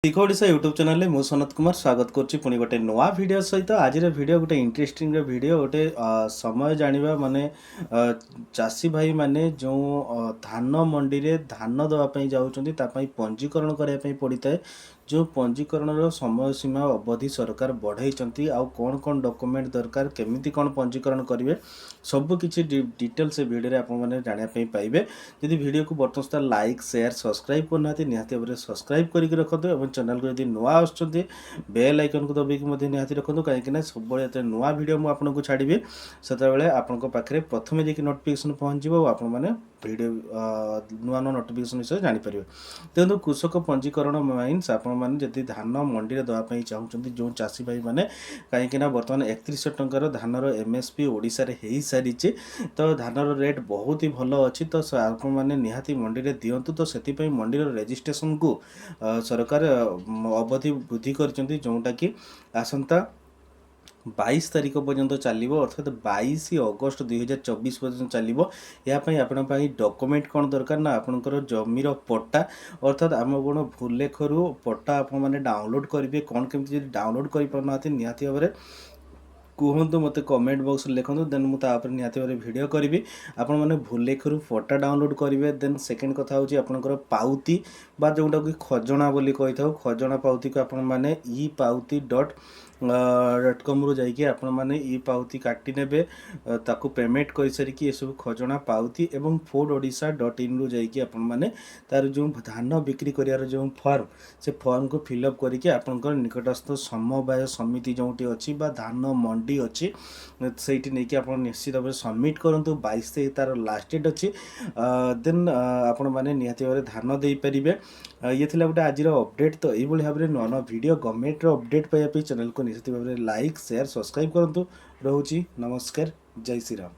ଶିଖ Odisha YouTube ଚ୍ୟାନେଲରେ ମୁଁ ସନତ କୁମାର ସ୍ୱାଗତ କରୁଛି ପୁଣି ଗୋଟେ ନୂଆ ଭିଡ଼ିଓ ସହିତ। ଆଜିର ଭିଡ଼ିଓ ଗୋଟେ ଇଣ୍ଟରେଷ୍ଟିଂର ଭିଡ଼ିଓ ଗୋଟେ। ସମୟ ଜାଣିବା ମାନେ ଚାଷୀ ଭାଇମାନେ ଯେଉଁ ଧାନ ମଣ୍ଡିରେ ଧାନ ଦେବା ପାଇଁ ଯାଉଛନ୍ତି, ତା ପାଇଁ ପଞ୍ଜୀକରଣ କରିବା ପାଇଁ ପଡ଼ିଥାଏ। ଯେଉଁ ପଞ୍ଜୀକରଣର ସମୟ ସୀମା ଅବଧି ସରକାର ବଢ଼େଇଛନ୍ତି ଆଉ କ'ଣ କ'ଣ ଡକୁମେଣ୍ଟ ଦରକାର, କେମିତି କ'ଣ ପଞ୍ଜୀକରଣ କରିବେ, ସବୁ କିଛି ଡିଟେଲ୍ସ ଏ ଭିଡ଼ିଓରେ ଆପଣମାନେ ଜାଣିବା ପାଇଁ ପାଇବେ। ଯଦି ଭିଡ଼ିଓକୁ ବର୍ତ୍ତମାନ ସୁଦ୍ଧା ଲାଇକ୍, ସେୟାର, ସବସ୍କ୍ରାଇବ୍ କରୁନାହାନ୍ତି, ନିହାତି ଭାବରେ ସବସ୍କ୍ରାଇବ୍ କରିକି ରଖନ୍ତୁ ଏବଂ ଚ୍ୟାନେଲକୁ ଯଦି ନୂଆ ଆସୁଛନ୍ତି, ବେଲ୍ ଆଇକନ୍କୁ ଦବେଇକି ମଧ୍ୟ ନିହାତି ରଖନ୍ତୁ, କାହିଁକିନା ସବୁବେଳେ ଯେତେବେଳେ ନୂଆ ଭିଡ଼ିଓ ମୁଁ ଆପଣଙ୍କୁ ଛାଡ଼ିବି, ସେତେବେଳେ ଆପଣଙ୍କ ପାଖରେ ପ୍ରଥମେ ଯାଇକି ନୋଟିଫିକେସନ୍ ପହଞ୍ଚିବ ଆଉ ଆପଣମାନେ ଭିଡ଼ିଓ ନୂଆ ନୂଆ ନୋଟିଫିକେସନ୍ ବିଷୟରେ ଜାଣିପାରିବେ। ଦେଖନ୍ତୁ, କୃଷକ ପଞ୍ଜୀକରଣ ମିନ୍ସ ଆପଣମାନେ ଯଦି ଧାନ ମଣ୍ଡିରେ ଦେବା ପାଇଁ ଚାହୁଁଛନ୍ତି ଯେଉଁ ଚାଷୀ ଭାଇମାନେ, କାହିଁକିନା ବର୍ତ୍ତମାନ 3100 ଟଙ୍କାର ଧାନର ଏମ୍ଏସ୍ପି ଓଡ଼ିଶାରେ ହେଇସାରିଛି, ତ ଧାନର ରେଟ୍ ବହୁତ ହି ଭଲ ଅଛି, ତ ଆପଣମାନେ ନିହାତି ମଣ୍ଡିରେ ଦିଅନ୍ତୁ। ତ ସେଥିପାଇଁ ମଣ୍ଡିର ରେଜିଷ୍ଟ୍ରେସନକୁ ସରକାର ଅବଧି ବୃଦ୍ଧି କରିଛନ୍ତି, ଯେଉଁଟାକି ଆସନ୍ତା 22 ତାରିଖ ପର୍ଯ୍ୟନ୍ତ ଚାଲିବ, ଅର୍ଥାତ୍ 22 ଅଗଷ୍ଟ 2024 ପର୍ଯ୍ୟନ୍ତ ଚାଲିବ। ଏହା ପାଇଁ ଆପଣଙ୍କ ପାଇଁ ଡକୁମେଣ୍ଟ କ'ଣ ଦରକାର ନା ଆପଣଙ୍କର ଜମିର ପଟ୍ଟା, ଅର୍ଥାତ୍ ଆମ କ'ଣ ଭୂଲେଖରୁ ପଟ୍ଟା ଆପଣମାନେ ଡାଉନଲୋଡ଼ କରିବେ। କ'ଣ କେମିତି ଯଦି ଡାଉନଲୋଡ଼ କରିପାରୁନାହାନ୍ତି, ନିହାତି ଭାବରେ କୁହନ୍ତୁ, ମୋତେ କମେଣ୍ଟ ବକ୍ସରେ ଲେଖନ୍ତୁ, ଦେନ୍ ମୁଁ ତା ଉପରେ ନିହାତି ଭାବରେ ଭିଡ଼ିଓ କରିବି। ଆପଣମାନେ ଭୂଲେଖରୁ ଫଟୋ ଡାଉନଲୋଡ଼ କରିବେ। ଦେନ୍ ସେକେଣ୍ଡ କଥା ହେଉଛି ଆପଣଙ୍କର ପାଉତି ବା ଯେଉଁଟାକୁ ଖଜଣା ବୋଲି କହିଥାଉ। ଖଜଣା ପାଉତିକୁ ଆପଣମାନେ ଇ ପାଉତି ଡଟ୍ ଡଟ୍ କମ୍ରୁ ଯାଇକି ଆପଣମାନେ ଇ ପାଉତି କାଟି ନେବେ। ତାକୁ ପେମେଣ୍ଟ କରିସାରିକି ଏସବୁ ଖଜଣା ପାଉତି ଏବଂ ଫୁଡ଼ ଓଡ଼ିଶା ଡଟ୍ ଇନ୍ରୁ ଯାଇକି ଆପଣମାନେ ତାର ଯେଉଁ ଧାନ ବିକ୍ରି କରିବାର ଯେଉଁ ଫର୍ମ, ସେ ଫର୍ମକୁ ଫିଲ୍ଅପ୍ କରିକି ଆପଣଙ୍କର ନିକଟସ୍ଥ ସମବାୟ ସମିତି ଯେଉଁଠି ଅଛି ବା ଧାନ ମଣ୍ଡି ଅଛି, ସେଇଠି ନେଇକି ଆପଣ ନିଶ୍ଚିତ ଭାବରେ ସବମିଟ୍ କରନ୍ତୁ। 22 ତାରିଖ ତାର ଲାଷ୍ଟ ଡେଟ୍ ଅଛି। ଦେନ୍ ଆପଣମାନେ ନିହାତି ଭାବରେ ଧାନ ଦେଇପାରିବେ। ଇଏ ଥିଲା ଗୋଟେ ଆଜିର ଅପଡ଼େଟ୍। ତ ଏଇଭଳି ଭାବରେ ନୂଆ ନୂଆ ଭିଡ଼ିଓ, ଗଭର୍ଣ୍ଣମେଣ୍ଟର ଅପଡ଼େଟ୍ ପାଇବା ପାଇଁ ଚ୍ୟାନେଲକୁ ନିଶ୍ଚିତ ଭାବରେ ଲାଇକ୍, ସେୟାର, ସବସ୍କ୍ରାଇବ୍ କରନ୍ତୁ। ରହୁଛି, ନମସ୍କାର, ଜୟ ଶ୍ରୀରାମ।